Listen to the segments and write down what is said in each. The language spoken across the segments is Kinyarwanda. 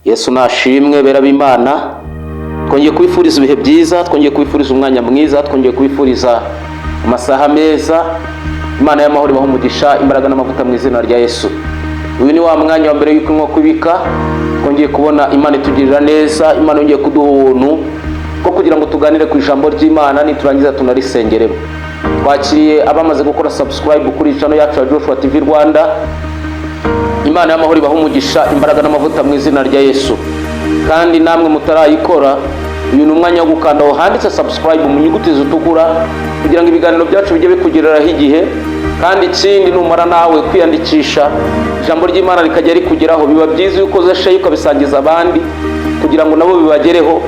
Yesu nashimwe. Bera b'Imana, twongeye kubifuriza ibihe byiza, twongeye kubifuriza umwanya mwiza, twongeye kubifuriza amasaha meza. Imana y'amahoro ibaha umugisha, imbaraga n'amavuta mu izina rya Yesu. Uyu ni wa mwanya wa mbere y'uko inkoko ibika. Twongeye kubona Imana itugirira neza. Imana yongeye kuduha ubuntu bwo kugira ngo tuganire ku ijambo ry'Imana, niturangiza tunarisengeremo. Twakiriye abamaze gukora subscribe kuri channel yacu ya Joshua TV Rwanda. Imana y'amahoro ibaha umugisha, imbaraga n'amavuta mu izina rya Yesu. Kandi namwe mutarayikora, uyu ni umwanya wo gukanda aho handitse subscribe mu nyuguti zitukura, kugira ngo ibiganiro byacu bijye bikugereraho igihe. Kandi ikindi, numara nawe kwiyandikisha, ijambo ry'Imana rikajya rikugeraho, biba byiza iyo ukoze share, ukabisangiza abandi kugira ngo nabo bibagereho.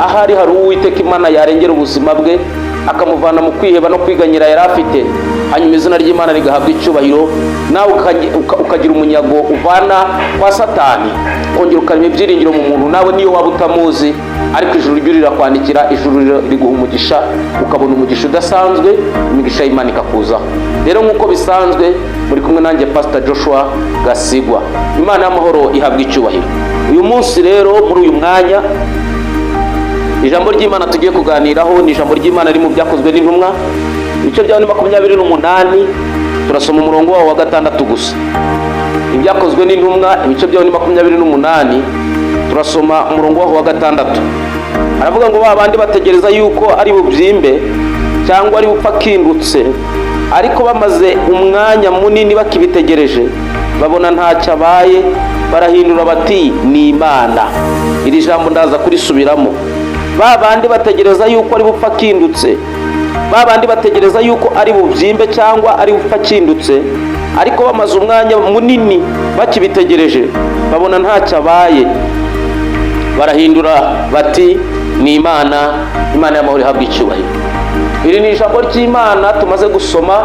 Ahari hari Uwiteka Imana yarengera ubuzima bwe, akamuvana mu kwiheba no kwiganyira yari afite, hanyuma izina ry'Imana rigahabwa icyubahiro, nawe ukagira umunyago uvana kwa Satani, kongera ukarema ibyiringiro mu muntu. Nawe niyo waba utamuzi, ariko ijuru ryo rirakwandikira, ijuru riguha umugisha, ukabona umugisha udasanzwe, imigisha y'Imana ikakuzaho. Rero nk'uko bisanzwe, muri kumwe nanjye, Pastor Joshua Gasigwa. Imana y'amahoro ihabwa icyubahiro. Uyu munsi rero, muri uyu mwanya, ijambo ry'Imana tugiye kuganiraho ni ijambo ry'Imana riri mu Byakozwe n'Intumwa, ibice byaho ni 28, turasoma umurongo wawo wa 6 gusa. Ibyakozwe n'Intumwa, ibice byaho ni 28, turasoma umurongo waho wa 6. Aravuga ngo: "Ba bandi bategereza yuko ari bubyimbe cyangwa ari bupfa akindutse, ariko bamaze umwanya munini bakibitegereje, babona ntacyo abaye, barahindura bati: 'Ni Imana.'" Iri jambo ndaza kurisubiramo. Ba bandi bategereza yuko ari bupfa akindutse, ba bandi bategereza yuko ari bubyimbe cyangwa ari bupfa akindutse, ariko bamaze umwanya munini bakibitegereje, babona ntacyo abaye, barahindura bati: "Ni Imana." Imana y'amahoro ihabwa icyubahiro. Iri ni ijambo ry'Imana tumaze gusoma.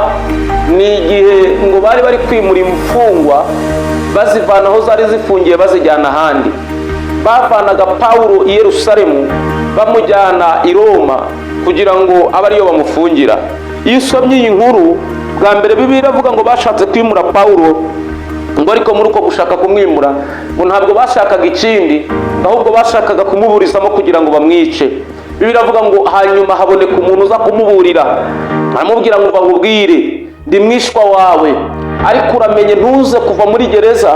Ni igihe ngo bari bari kwimura imfungwa, bazivana aho zari zifungiye bazijyana ahandi. Bavanaga Pawulo i Yerusalemu bamujyana i Roma kugira ngo abe ariyo bamufungira. Iyo usomye iyi nkuru bwa mbere, Bibiliya iravuga ngo bashatse kwimura Pawulo, ngo ariko muri uko gushaka kumwimura, ngo ntabwo bashakaga ikindi, ahubwo bashakaga kumuburizamo kugira ngo bamwice. Bibiliya iravuga ngo hanyuma haboneka umuntu uza kumuburira, aramubwira ngo: "Uva nkubwire, ndi mwishwa wawe, ariko uramenye ntuze kuva muri gereza,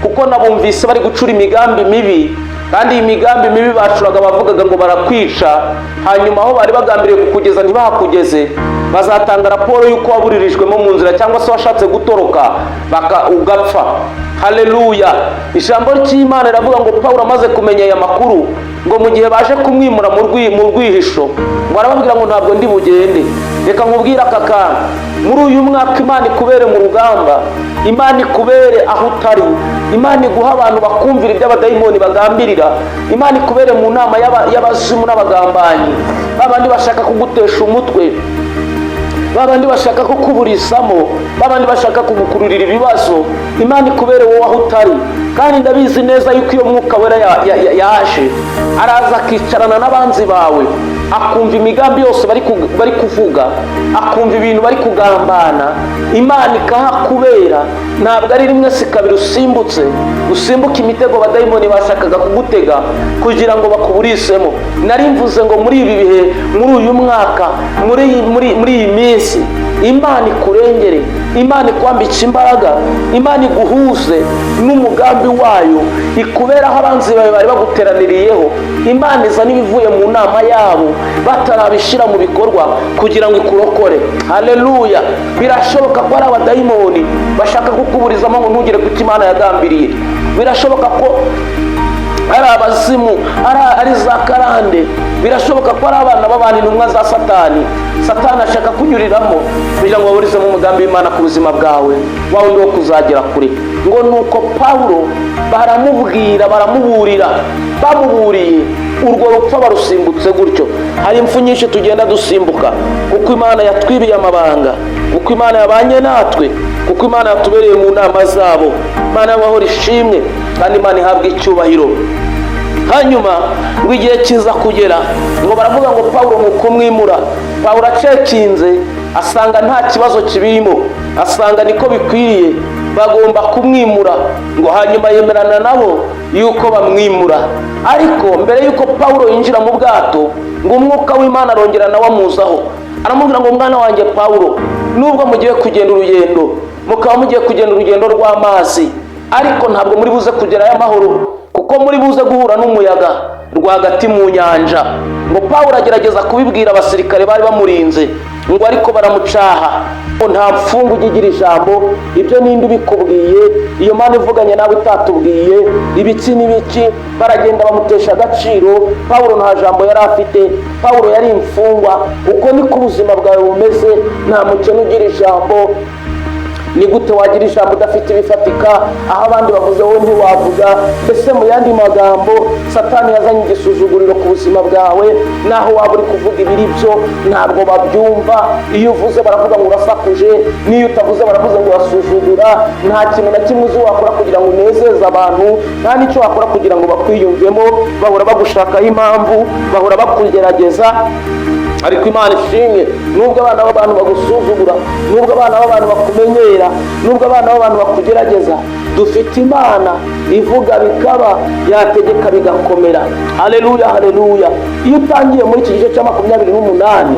kuko nabumvise bari gucura imigambi mibi. Kandi iyi migambi mibi bacuraga, bavugaga ngo barakwica, hanyuma aho bari bagambiriye kukugeza ntibahakugeze, bazatanga raporo y'uko waburirijwemo mu nzira cyangwa se washatse gutoroka ugapfa." Haleluya! Ijambo ry'Imana riravuga ngo Pawulo amaze kumenya aya makuru, ngo mu gihe baje kumwimura mu rwihisho, ngo arababwira ngo: "Ntabwo ndi bugende." Reka nkubwire aka kantu: muri uyu mwaka, Imana ikubere mu rugamba, Imana ikubere aho utari, Imana iguha abantu bakumvira ibyo abadayimoni bagambirira, Imana ikubere mu nama y'abazimu n'abagambanyi, babandi bashaka kugutesha umutwe, babandi bashaka kukuburizamo, babandi bashaka kugukururira ibibazo. Imana ikubere wowe aho utari. Kandi ndabizi neza yuko iyo Mwuka Wera yaje, araza akicarana n'abanzi bawe, akumva imigambi yose bari kuvuga, akumva ibintu bari kugambana, Imana ikahakubera. Ntabwo ari rimwe, si kabiri usimbutse, usimbuka imitego abadayimoni bashakaga kugutega kugira ngo bakuburisemo. Nari mvuze ngo muri ibi bihe, muri uyu mwaka, muri iyi minsi, Imana ikurengere, Imana ikwambike imbaraga, Imana iguhuze n'umugambi wayo, ikuberaho abanzi bawe bari baguteraniriyeho. Imana izana ibivuye mu nama yabo batarabishyira mu bikorwa kugira ngo ikurokore. Haleluya! Birashoboka ko ari abadayimoni bashaka kukuburizamo ngo ntugere ku cyo Imana yagambiriye. Birashoboka ko ari abazimu, ari za karande. Birashoboka ko ari abana b'abantu, intumwa za Satani. Satani ashaka kunyuriramo kugira ngo baburizemo umugambi w'Imana ku buzima bwawe, wa wundi wo kuzagera kure. Ngo nuko Pawulo baramubwira, baramuburira. Bamuburiye, urwo rupfu barusimbutse gutyo. Hari impfu nyinshi tugenda dusimbuka kuko Imana yatwibiye amabanga, kuko Imana yabanye natwe, kuko Imana yatubereye mu nama zabo. Imana y'amahoro ishimwe kandi Imana ihabwe icyubahiro. Hanyuma ngo igihe kiza kugera, ngo baravuga ngo Pawulo mu kumwimura, Pawulo acekinze asanga nta kibazo kibirimo, asanga niko bikwiriye. Bagomba kumwimura. Ngo hanyuma yemerana nabo yuko bamwimura. Ariko mbere yuko Pawulo yinjira mu bwato, ngo umwuka w'Imana arongera nawe amuzaho, aramubwira ngo: "Mwana wanjye Pawulo, nubwo mugiye kugenda urugendo, mukaba mugiye kugenda urugendo rw'amazi, ariko ntabwo muri buze kugerayo amahoro, kuko muri buze guhura n'umuyaga rwagati mu nyanja." Ngo Pawulo agerageza kubibwira abasirikare bari bamurinze, ngo ariko baramucaha ngo: "Nta mfungu ujya igira ijambo. Ibyo ninde ubikubwiye? Iyo Mana ivuganye nawe itatubwiye ibiki n'ibiki?" Baragenda bamutesha agaciro. Pawulo nta jambo yari afite, Pawulo yari imfungwa. Uko niko ubuzima bwawe bumeze. Nta mukene ugira ijambo. Ni gute wagira ijambo udafite ibifatika? Aho abandi bavuze, wowe ntiwavuga. Mbese mu yandi magambo, Satani yazanye igisuzuguriro ku buzima bwawe. Naho waba uri kuvuga ibiri byo, ntabwo babyumva. Iyo uvuze baravuga ngo urasakuje, n'iyo utavuze baravuze ngo urasuzugura. Nta kintu na kimwe uzi wakora kugira ngo unezeze abantu, nta n'icyo wakora kugira ngo bakwiyumvemo. Bahora bagushakaho impamvu, bahora bakugerageza. Ariko Imana ishimwe, nubwo abana b'abantu bagusuzugura, nubwo abana b'abantu bakumenyera, nubwo abana b'abantu bakugerageza, dufite Imana ivuga bikaba, yategeka bigakomera. Haleluya, haleluya! Iyo utangiye muri iki gice cya 28,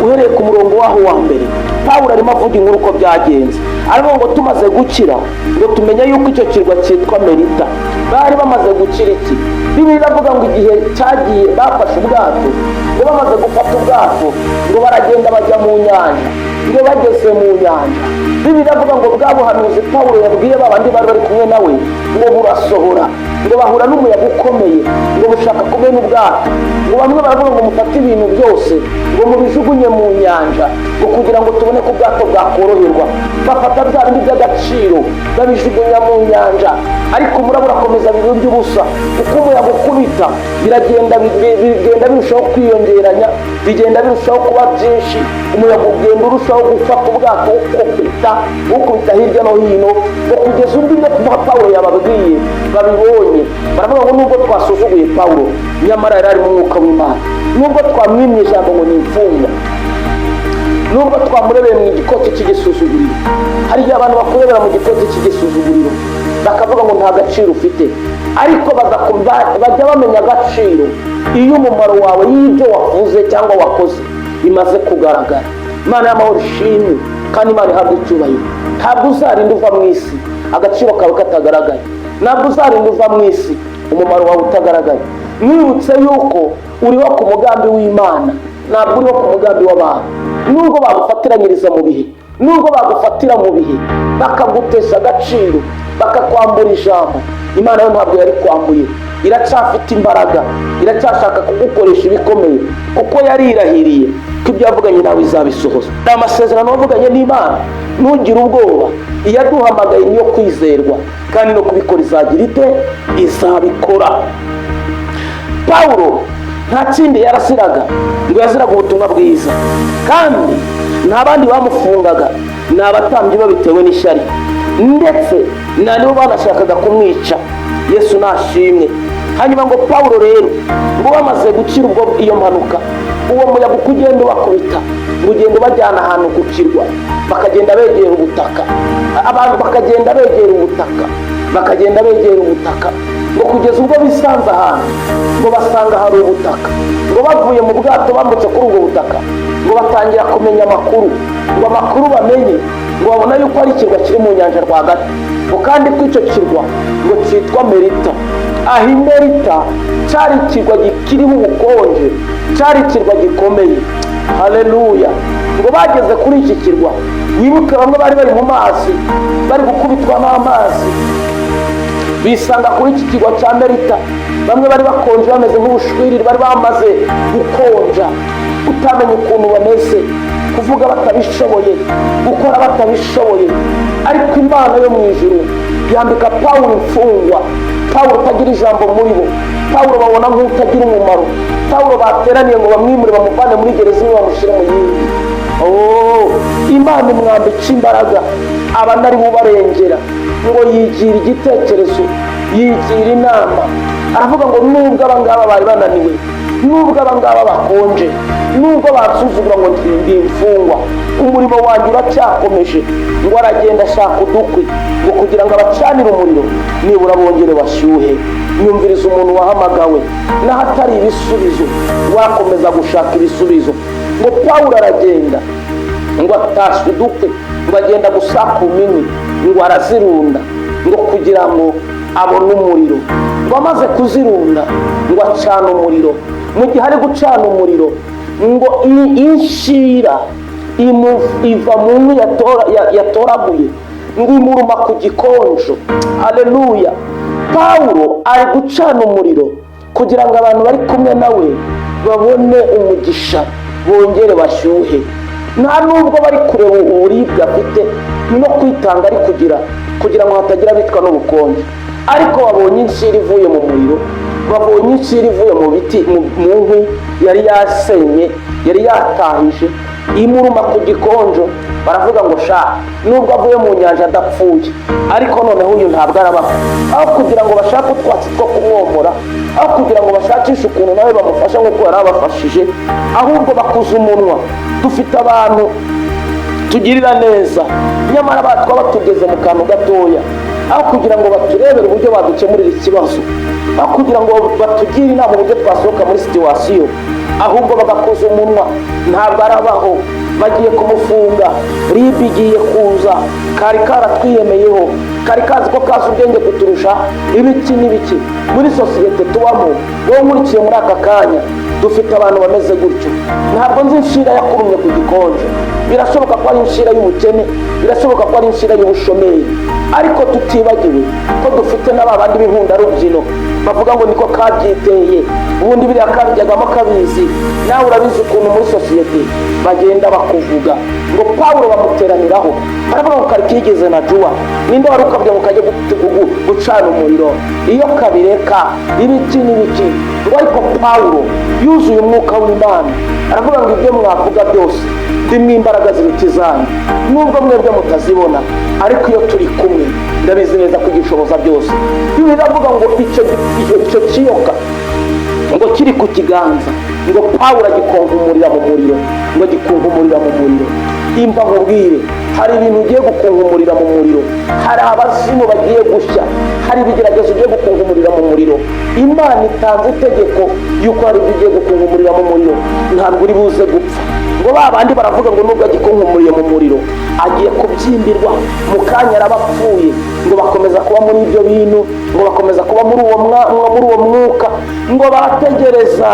uhereye ku murongo waho wa mbere, Pawulo arimo avuga inkuru uko byagenze. Aravuga ngo tumaze gukira, ngo tumenye yuko icyo kirwa cyitwa Melita. Bari bamaze gukira iki? Bibiliya iravuga ngo igihe cyagiye bafashe ubwato, ngo bamaze gufata ubwato, ngo baragenda bajya mu nyanja. Ngo bageze mu nyanja, Bibiliya iravuga ngo bwa buhanuzi Pawulo yabwiye ba bandi bari bari kumwe nawe ngo burasohora. Ngo bahura n'umuyaga ukomeye, ngo bushaka kumena ubwato. Ngo bamwe baravuga ngo mufate ibintu byose, ngo mubijugunye mu nyanja, ngo kugira ngo tubone ko ubwato bwakoroherwa. Bafata bya bindi by'agaciro babijugunya mu nyanja, ariko umuraba urakomeza, biba iby'ubusa. Uko umuyaga ukubita, biragenda bigenda birushaho kwiyongeranya, bigenda birushaho kuba byinshi. Umuyaga ugenda urushaho gufata ubwato, ukubita, ukubita hirya no hino, ngo kugeza ubwo ibyo Pawulo yababwiye babibonye. Baravuga ngo nubwo twasuzuguye Pawulo, nyamara yari ari mu mwuka w'Imana. Nubwo twamwimye ijambo ngo ni imfungwa, nubwo twamurebeye mu gikoti cy'igisuzuguriro. Hari igihe abantu bakurebera mu gikoti cy'igisuzuguriro, bakavuga ngo nta gaciro ufite, ariko bajya bamenya agaciro iyo umumaro wawe y'ibyo wavuze cyangwa wakoze bimaze kugaragara. Imana y'amahoro ishimwe kandi Imana ihabwa icyubahiro. Ntabwo uzarinda uva mu isi agaciro kawe katagaragaye. Ntabwo uzarinda uva mu isi umumaro wawe utagaragaye. Mwibutse yuko uriho ku mugambi w'Imana, ntabwo uriho ku mugambi w'abantu. Nubwo bagufatiranyiriza mu bihe, nubwo bagufatira mu bihe, bakagutesha agaciro, bakakwambura ijambo, Imana yo ntabwo yari kwambuye. Iracyafite imbaraga, iracyashaka kugukoresha ibikomeye, kuko yarirahiriye ko ibyo yavuganye nawe izabisohoza. Ni amasezerano wavuganye n'Imana, ntugire ubwoba. Iyaduhamagaye niyo kwizerwa, kandi no kubikora izagira ite? Izabikora. Pawulo nta kindi yarasiraga, ngo yaziraga ubutumwa bwiza. Kandi nta bandi bamufungaga, ni abatambyi babitewe n'ishyari, ndetse nta nibo banashakaga kumwica. Yesu nashimwe. Hanyuma ngo Pawulo rero, ngo bamaze gukira ubwo iyo mpanuka, uwo muyaga uko ugenda ubakubita, ngo ugenda ubajyana ahantu ku kirwa, bakagenda begera ubutaka, abantu bakagenda begera ubutaka, bakagenda begera ubutaka, ngo kugeza ubwo bisanze ahantu, ngo basanga hari ubutaka. Ngo bavuye mu bwato, bambutse kuri ubwo butaka, ngo batangira kumenya amakuru. Ngo amakuru bamenye, ngo babona yuko ari ikirwa kiri mu nyanja rwagati, ngo kandi ko icyo kirwa ngo cyitwa Melita. Aho i Melita cyari ikirwa kiriho ubukonje, cyari ikirwa gikomeye. Haleluya! Ngo bageze kuri iki kirwa, wibuke bamwe bari bari mu mazi, bari gukubitwa n'amazi, bisanga kuri iki kirwa cya Melita. Bamwe bari bakonje, bameze nk'ubushwiriri, bari bamaze gukonja, utamenya ukuntu bameze, kuvuga batabishoboye, gukora batabishoboye. Ariko Imana yo mu ijuru yambika Pawulo imfungwa, Pawulo utagira ijambo muri bo, Pawulo babona nk'utagira umumaro, Pawulo bateraniye ngo bamwimure, bamuvane muri gereza imwe bamushyire mu yindi. Oh, Imana imwambika imbaraga, aba nari bubarengera. Ngo yigira igitekerezo, yigira inama, aravuga ngo nubwo aba ngaba bari bananiwe Nubwo aba ngaba bakonje, nubwo bansuzugura ngo ndi imfungwa, umurimo wanjye uracyakomeje. Ngo aragenda ashaka udukwi ngo kugira ngo abacanire umuriro, nibura bongere bashyuhe. Nyumviriza, umuntu wahamagawe n'ahatari ibisubizo wakomeza gushaka ibisubizo. Ngo Pawulo aragenda, ngo atashye udukwi, ngo agenda gusakuma inkwi, ngo arazirunda ngo kugira ngo abone umuriro. Ngo amaze kuzirunda, ngo acana umuriro. Mu gihe ari gucana umuriro, ngo inshira iva mu nkwi yatoraguye, ngo imuruma ku gikonjo. Aleluya! Pawulo ari gucana umuriro kugira ngo abantu bari kumwe nawe babone umugisha, bongere bashyuhe. Nta nubwo bari kureba uburibwe afite no kwitanga ari kugira ngo hatagira abicwa n'ubukonje, ariko babonye inshira ivuye mu muriro, babonye inshira ivuye mu biti, mu nkwi yari yasenye, yari yatahije, imuruma ku gikonjo. Baravuga ngo: "Sha, nubwo avuye mu nyanja adapfuye, ariko noneho uyu ntabwo arabaho." Aho kugira ngo bashake utwatsi two kumwomora, aho kugira ngo bashakishe ukuntu nawe bamufasha nk'uko yari abafashije, ahubwo bakuza umunwa. Dufite abantu tugirira neza, nyamara twaba tugeze mu kantu gatoya, aho kugira ngo baturebere uburyo badukemurira ikibazo, aho kugira ngo batugire inama uburyo twasohoka muri situation, ahubwo bagakoza umunwa: "Ntabwo arabaho, bagiye kumufunga, RIB igiye kuza, kari karatwiyemeyeho, kari kazi ko kazi ubwenge kuturusha," ibiki n'ibiki. Muri sosiyete tubamo, wowe nkurikiye muri aka kanya, dufite abantu bameze gutyo. Ntabwo nzi inshira yakurumye ku gikonjo. Birashoboka ko ari inshira y'ubukene, birashoboka ko ari inshira y'ubushomeri, ariko tutibagiwe ko dufite na ba bandi b'inkundarubyino bavuga ngo niko kabyiteye, ubundi biriya kabijyagamo kabizi. Nawe urabizi ukuntu muri sosiyete bagenda bakuvuga. Ngo Pawulo bamuteraniraho, baravuga ngo kari kigeze na juwa, ninde wari ukabwira ngo kajye gucana umuriro, iyo kabireka, ibiki n'ibiki. Ngo ariko Pawulo yuzuye umwuka w'Imana, aravuga ngo: "Ibyo mwavuga byose, ndimwo imbaraga ziruta izanyu. Nubwo mwebwe mutazibona, ariko iyo turi kumwe ndabizi neza ko igishoboza byose." Bibiliya iravuga ngo icyo kiyoka ngo kiri ku kiganza, ngo Pawulo agikunkumurira mu muriro, ngo agikunkumurira mu muriro. Imva nkubwire, hari ibintu ugiye gukunkumurira mu muriro, hari abazimu bagiye gushya, hari ibigeragezo ugiye gukunkumurira mu muriro. Imana itanze itegeko yuko hari ibyo ugiye gukunkumurira mu muriro, ntabwo uri buze gupfa. Ngo ba bandi baravuga ngo nubwo agikunkumuriye mu muriro, agiye kubyimbirwa, mu kanya araba apfuye. Ngo bakomeza kuba muri ibyo bintu, ngo bakomeza kuba muri uwo mwuka, ngo barategereza,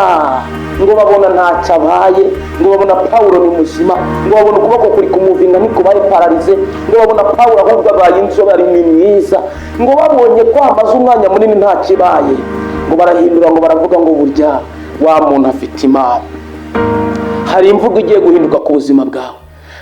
ngo babona ntacyo abaye, ngo babona Pawulo ni muzima, ngo babona ukuboko kuri kumuvinga ntikubaye paralysé, ngo babona Pawulo ahubwo abaye inzobe, ari ni mwiza. Ngo babonye ko hamaze umwanya munini nta kibaye, ngo barahindura, ngo baravuga ngo burya wa muntu afite Imana. Hari imvugo igiye guhinduka ku buzima bwawe,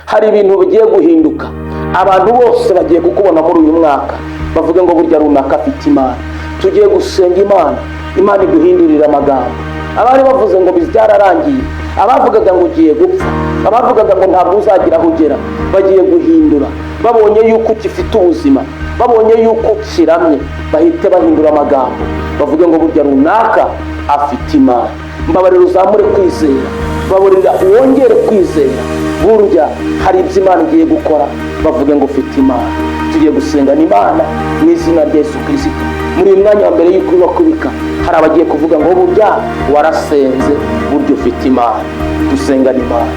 hari ibintu bigiye guhinduka. Abantu bose bagiye kukubona muri uyu mwaka bavuge ngo burya runaka afite Imana. Tugiye gusenga Imana, Imana iguhindurira amagambo. Abari bavuze ngo byararangiye, abavugaga ngo ugiye gupfa, abavugaga ngo ntabwo uzagira aho ugera, bagiye guhindura. Babonye yuko ugifite ubuzima, babonye yuko ukiramye, bahite bahindura amagambo, bavuge ngo burya runaka afite Imana. Mbabarira uzamure kwizera, baburira wongere kwizera. Burya hari ibyo Imana igiye gukora, bavuge ngo ufite Imana. Tugiye gusengana Imana mu izina rya Yesu Kirisito. Muri uyu mwanya wa mbere y'uko kubika, hari abagiye kuvuga ngo burya warasenze, burya ufite Imana. Dusengana Imana.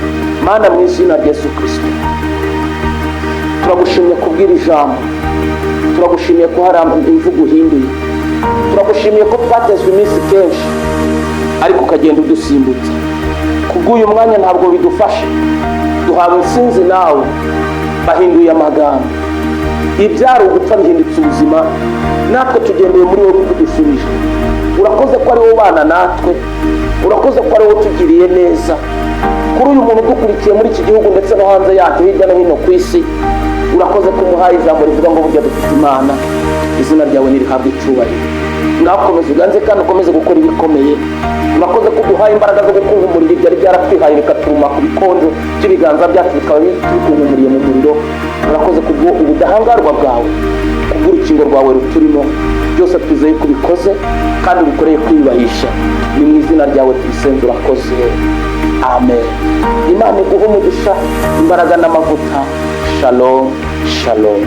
Mana, mu izina rya Yesu Kirisito, turagushimye kubwira ijambo, turagushimiye ko hari imvugo uhinduye, turagushimiye ko twatezwe iminsi kenshi ariko ukagenda udusimbutsa. Kubw'uyu mwanya ntabwo bidufasha, duhawe insinzi nawe. Bahinduye amagambo, ibyari ugupfa bihindutse ubuzima. Natwe tugendeye muri wowe kuko udusubije. Urakoze ko ari wowe ubana natwe, urakoze ko ari wowe utugiriye neza. Kuri uyu muntu udukurikiye muri iki gihugu ndetse no hanze yacyo, hirya no hino ku isi, urakoze ko umuhaye ijambo rivuga ngo burya dufite Imana. Izina ryawe ntirihabwe icyubahiro. Ngaho komeza uganze kandi ukomeze gukora ibikomeye. Urakoze ko uduhaye imbaraga zo gukunkumurira ibyari byaratwihaye bikaturuma ku bikonjo by'ibiganza byacu, bikaba bikunkumuriye mu muriro. Urakoze kubwo ubudahangarwa bwawe, kubw'urukingo rwawe ruturimo. Byose twizeye ko ubikoze kandi ubikoreye kwiyubahisha. Ni mu izina ryawe tubisenze, urakoze, amen. Imana iguhe umugisha, imbaraga n'amavuta. Shalom, shalom.